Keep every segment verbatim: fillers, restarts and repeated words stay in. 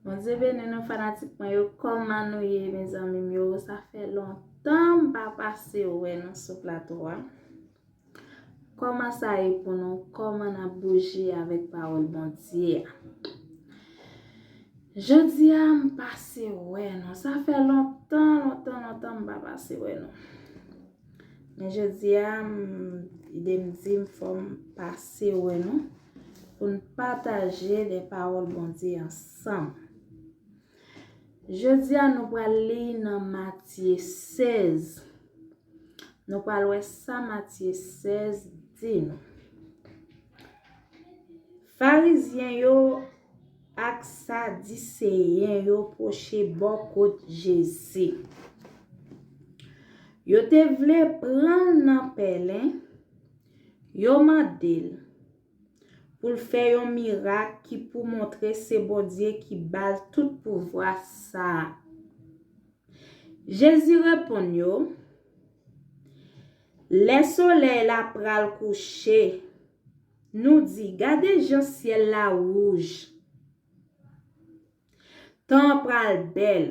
Bondye beni nou, fanatik mwen yo. Kòman nou ye, mezanmi m yo? Sa fè lontan m pa pase wè nou sou plato a. Kòman sa ye pou nou? Kòman n ap bouje avèk pawòl Bondye a? Jodi a, m pase wè nou. Sa fè lontan, lontan, lontan m pa pase wè nou. Men jodi a, m, ide m di m fò m pase wè nou pou n pataje de pawòl Bondye ansanm. Jodi a, nou pral li nan Matye sèz. Nou pral wè sa Matye sèz di nou. Farizyen yo ak Sadiseyen yo pwoche bò kot Jezi. Yo te vle pran l nan pèlen, yo mande l pou l fè yon mirak ki pou montre se Bondye ki ba l tout pouvwa sa a. Jezi reponn yo, lè solèy la pral kouche, nou di, gade jan syèl la wouj. Tan an pral bèl.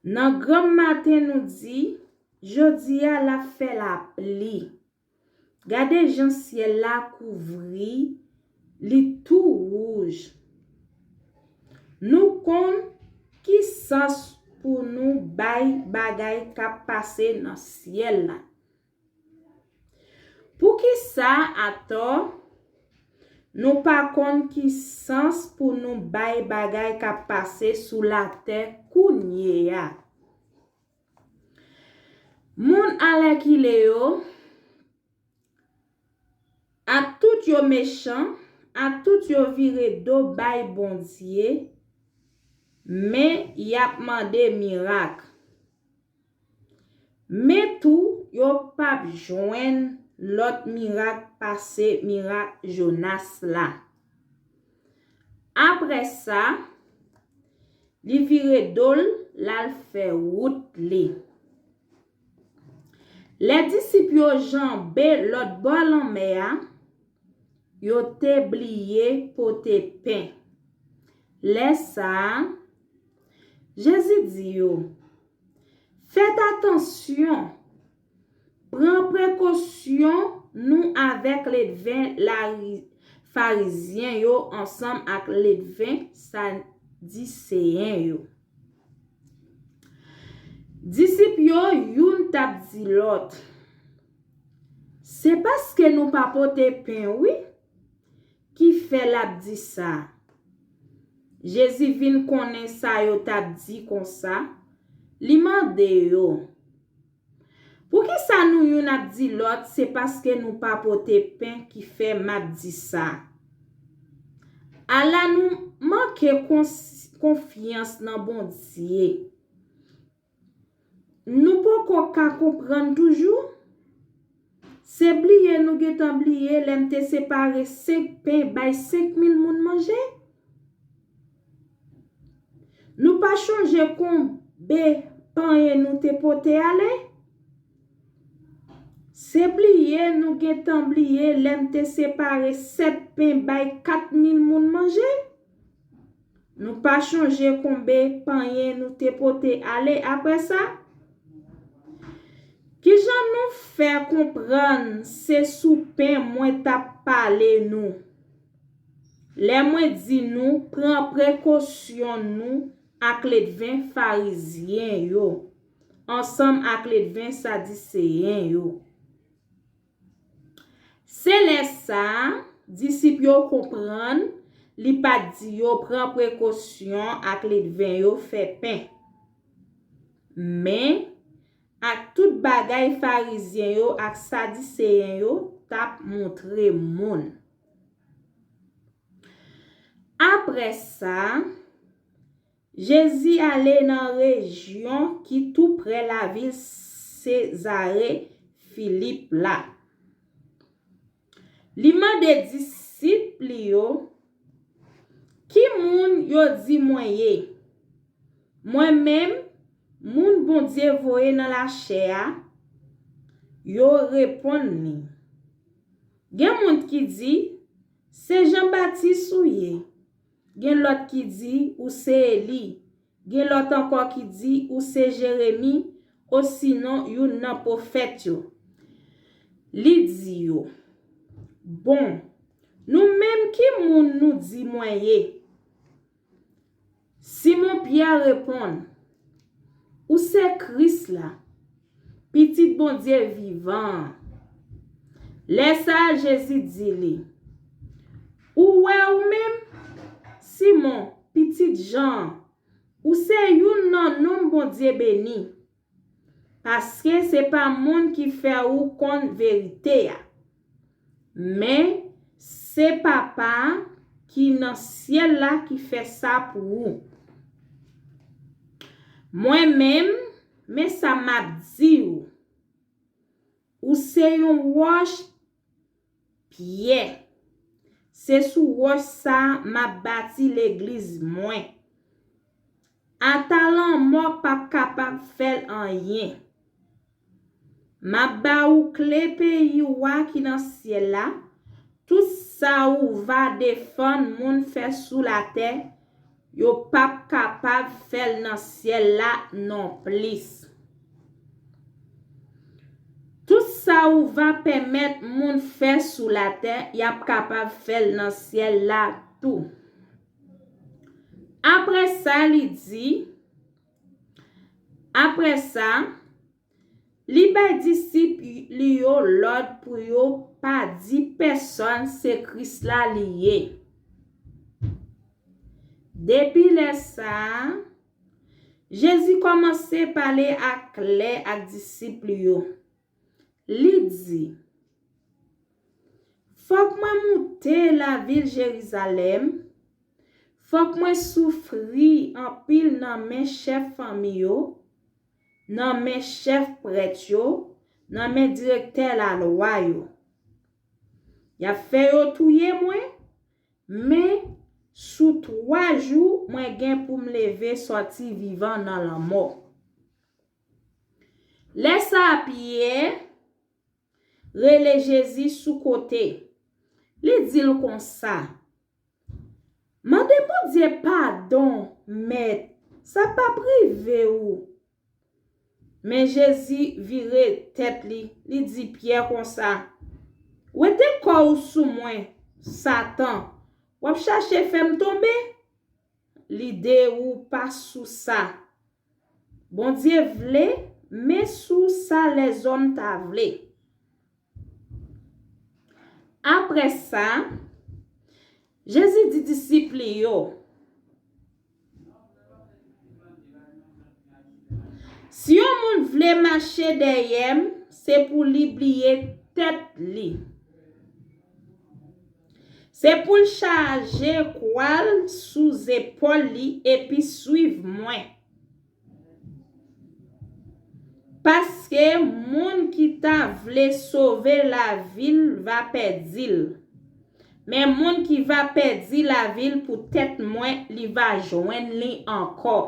Nan granm maten, nou di, jodi a l ap fè lapli. Gade jan syèl la kouvri, li tou wouj. Nou konn ki sans pou nou bay bagay k ap pase nan syèl la. Poukisa atò nou pa konn ki sans pou nou bay bagay k ap pase sou latè kounye a? Moun alèkile yo, atout yo mechan, atout yo vire do bay Bondye, men y ap mande mirak. Men tou, yo p ap jwenn lòt mirak pase mirak Jonas la. Apre sa, li vire do l, l al fè wout li. Lè disip yo janbe lòt bò lanmè a, yo te bliye pote pen. Lè sa a, Jezi di yo, fèt atansyon, pran prekosyon nou avèk ledven lari-, Farizyen yo ansanm ak ledven Sadiseyen yo. Disip yo youn t ap di lòt, se paske nou pa pote pen, wi, ki fè l ap di sa. Jezi vin konnen sa yo t ap di konsa, li mande yo, poukisa nou youn ap di lòt, se paske nou pa pote pen ki fè m ap di sa? Ala nou manke kons-, konfyans nan Bondye. Nou poko ka konprann toujou? Se bliye nou gentan bliye lè m te separe senk pen bay senk mil moun manje? Nou pa chonje konbe panyen nou te pote ale? Se bliye nou gentan bliye lè m te separe sèt pen bay kat mil moun manje? Nou pa chonje konbe panyen nou te pote ale apre sa? Kijan nou fè konprann se sou pen mwen t ap pale nou, lè mwen di nou pran prekosyon nou ak ledven Farizyen yo, ansanm ak ledven Sadiseyen yo? Se lè sa a, disip yo konprann li pa t di yo pran prekosyon ak ledven yo fè pen, men ak tout bagay Farizyen yo ak Sadiseyen yo t ap montre moun. Apre sa, Jezi ale nan rejyon ki toupre lavil Sezare Filip la. Li mande disip li yo, ki moun yo di mwen ye? Mwen menm, moun Bondye voye nan lachè a? Yo reponn li. Gen moun ki di, se Jan Batis ou ye. gen lòt ki di ou se Eli, gen lòt ankò ki di ou se Jeremi, osinon youn nan pwofèt yo. Li di yo, "Bon, nou menm, ki moun nou di mwen ye?" Simon Pyè reponn, "Ou se Kris la, Pitit Bondye vivan an." Lè sa a, Jezi di li, "Ou wè ou menm, Simon, pitit Jan an, ou se youn nan nonm Bondye beni. Paske se pa moun ki fè ou konn verite a, men se Papa a ki nan syèl la ki fè sa pou ou. Mwen menm, men sa m ap di w, ou se yon wòch, pyè. Se sou wòch sa a m ap bati legliz mwen. Ata lanmò p ap kapab fè l anyen. M ap ba ou kle peyi wa ki nan syèl la. Tout sa ou va defann moun fè sou latè, yo p ap kapab fè l nan syèl la nonplis. Tout sa ou va pèmèt moun fè sou latè, y ap kapab fè l nan syèl la tou." Apre sa, li di, apre sa, li bay disip li yo lòd pou yo pa di pèsonn se Kris la li ye. Depi lè sa a, Jezi kòmanse pale aklè ak disip li yo. Li di, "Fòk mwen moute lavil Jerizalèm, fòk mwen soufri anpil nan men chèf fanmi yo, nan men chèf prèt yo, nan men direktè lalwa yo. Y ap fè yo touye mwen, men sou twa jou, mwen gen pou m leve sòti vivan nan lanmò." Lè sa a, Pyè rele Jezi sou kote. Li di l konsa, "Mande Bondye padon, Mèt, sa p ap rive ou." Men Jezi vire tèt li, li di Pyè konsa, "Wete kò w sou mwen, Satan! W ap chache fè m tonbe? Lide ou pa sou sa. Bondye vle, men sou sa lèzòm ta vle." Apre sa, Jezi di disip li yo, "Si yon moun vle mache dèyè m, se pou li bliye tèt li. Se pou l chaje kwa l sou zepòl li epi swiv mwen. Paske moun ki ta vle sove lavi l va pèdi l, men moun ki va pèdi lavi l poutèt mwen, li va jwenn li ankò."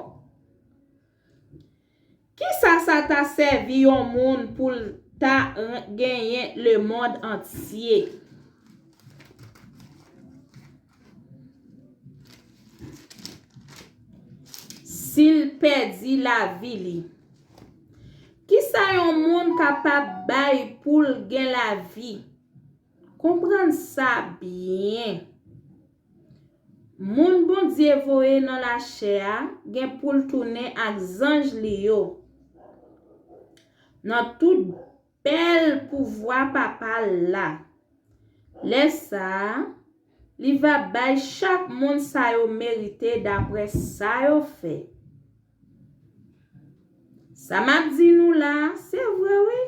Kisa sa ta sèvi yon moun pou l ta genyen lemonn antye si l pèdi lavi li? Kisa yon moun kapab bay pou l gen lavi? Konprann sa byen. Moun Bondye voye nan lachè a gen pou l tounen ak zanj li yo nan tout bèl pouvwa Papa l la. Lè sa a, li va bay chak moun sa yo merite dapre sa yo fè. Sa m ap di nou la a, se vre wi.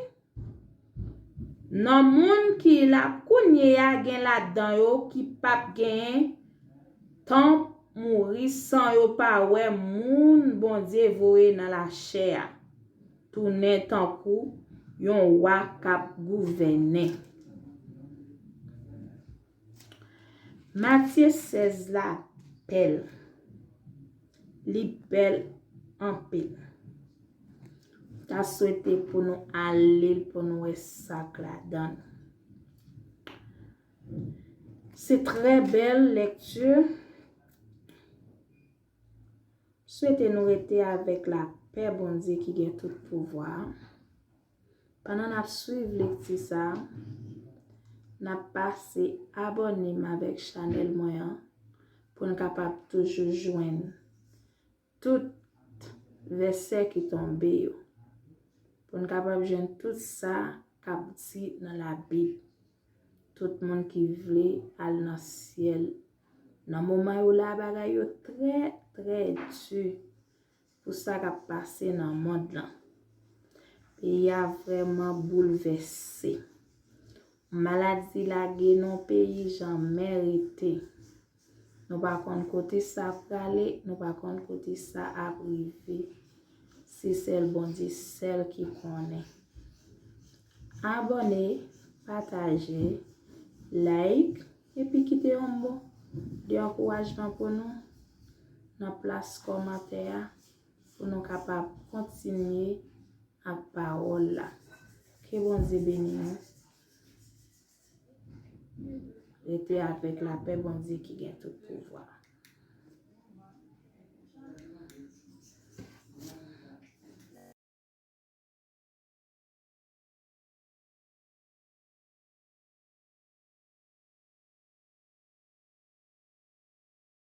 Nan moun ki la kounye a, gen ladan yo ki p ap genyen tan mouri san yo pa wè moun Bondye voye nan lachè a tounen tankou yon wa k ap gouvènen. Matye sèz la bèl. Li bèl anpil. Ta swete pou nou al li l, pou nou wè sa k ladan l. Se trè bèl lèkti. Swete nou rete avèk lapè Bondye ki gen tout pouvwa a. Pandan n ap swiv lekti sa a, n ap pase abòne m avèk chanèl mwen an pou n kapab toujou jwenn tout vèsè ki tonbe yo, pou n kapab jwenn tout sa k ap di nan Labib. Tout moun ki vle al nan syèl. Nan moman yo la, bagay yo trè, trè di pou sa k ap pase nan mond lan. Peyi a vrèman boulvèse. Maladi lage nan peyi janmen rete. Nou pa konn kote sa prale, nou pa konn kote sa ap rive. Se sèl Bondye sèl ki konnen. Abòne, pataje, like, epi kite yon mo de ankourajman pou nou nan plas kòmantè a pou nou kapab kontinye ak pawòl la. Ke Bondye beni nou. Rete avèk lapè Bondye ki gen tout pouvwa.